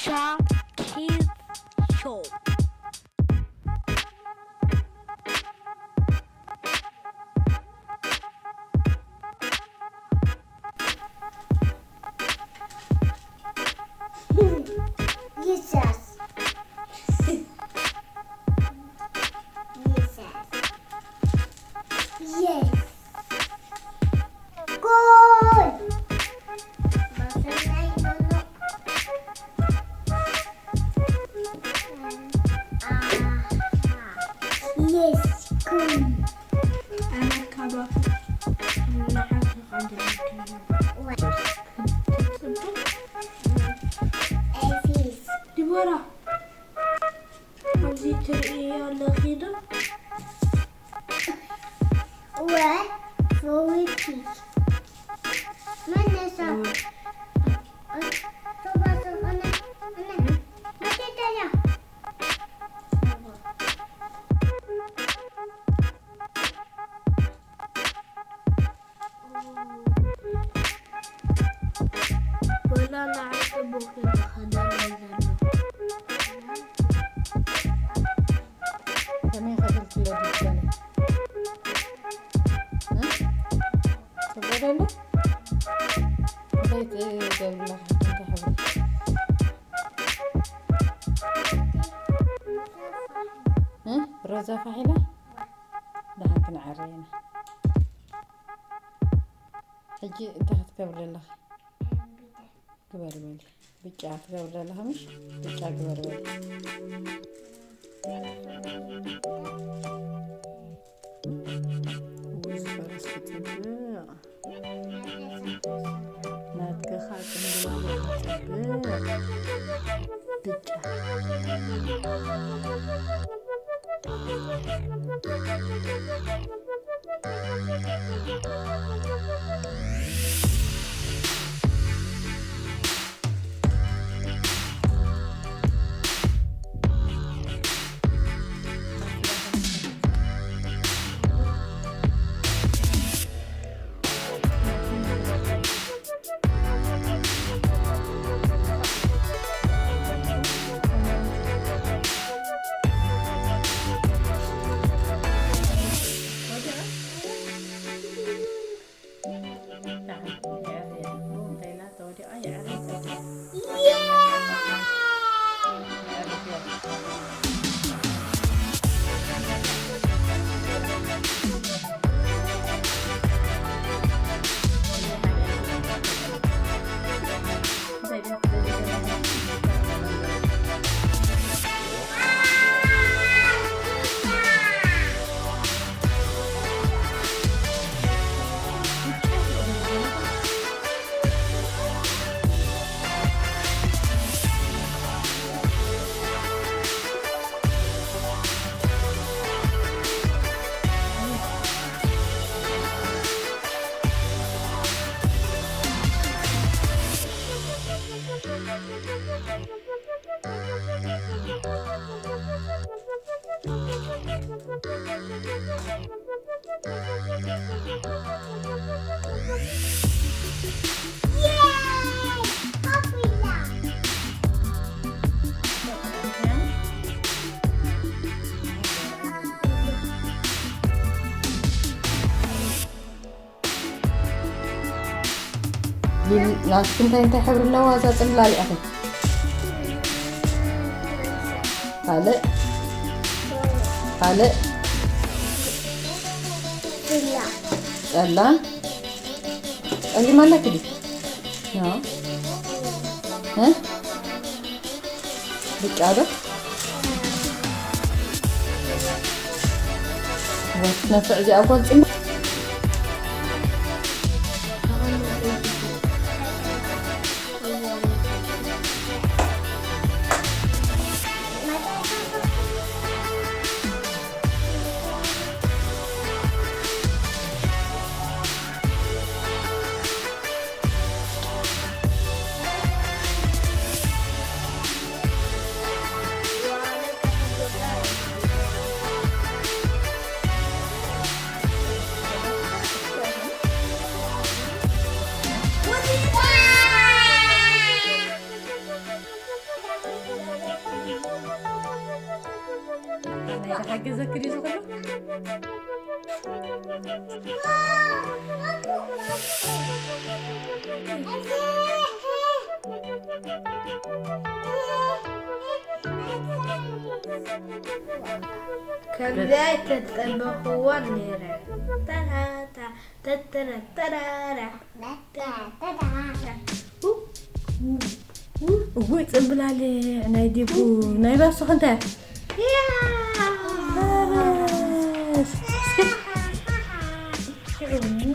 Star Kids Show. Yes, yes. Yes, yes. Yes. Goal! Masuk naik dulu. Aha. Yes, goal. Anak kabar. Nah, Wah. Aziz. ዲቦራ፣ ኣብዚ ትርእይዮ ኣለኺ ዶ? እወ፣ ፈዊኪ። መን ነሳ? እወ። ሶባ፣ ሶባ፣ ኣነ፣ ኣነ። መቼ ተያ? ወላ ንዓይ ጽቡቕ እዩ ዝኸደለይ ዘሎ። ከመይ ከገልግሎ ድገለ? እ? ጽቡቕ ዶ ኣሎ? እንታይ ትገብርላ? እንታይ ሕብሪ? እ? ሮዛ ፋሕ ኢላ? ደሓን ክንዓረ ኢና። ሕጂ እንታይ ክትገብሪ ኣለኺ? ግበሪ በሊ። ብጫ ክትገብሪ ኣለኺ ምሽ? ብጫ ግበሪ በሊ። ውይ፣ ዝፈረስኩ ጽብቕ። ናትኪ ኸኣ ጽምብል ጽብቕ። ብጫ። ናትኪ እንታይ እንታይ ሕብሪ ኣለዋ እዛ ጽላል ኢኺ? ካልእ? ካልእ? ጸላ? ጸሊም ኣለኪ ድዩ? ኖ። እ? ብጫ ዶ? ወት ነፍዕ እዚኣ ጓል ጽምብል። ሓገዘኪ ድዩ ዝኽእል? ከምዚኣ ኣይተጠበኽዋን ነይረ። ታታታ፣ ተተረተራራ። እውይ፣ ጽምብላሊዕ ናይ ዲቡ፣ ናይ ባሱኽ እንታይ? በረስ። እስኪ።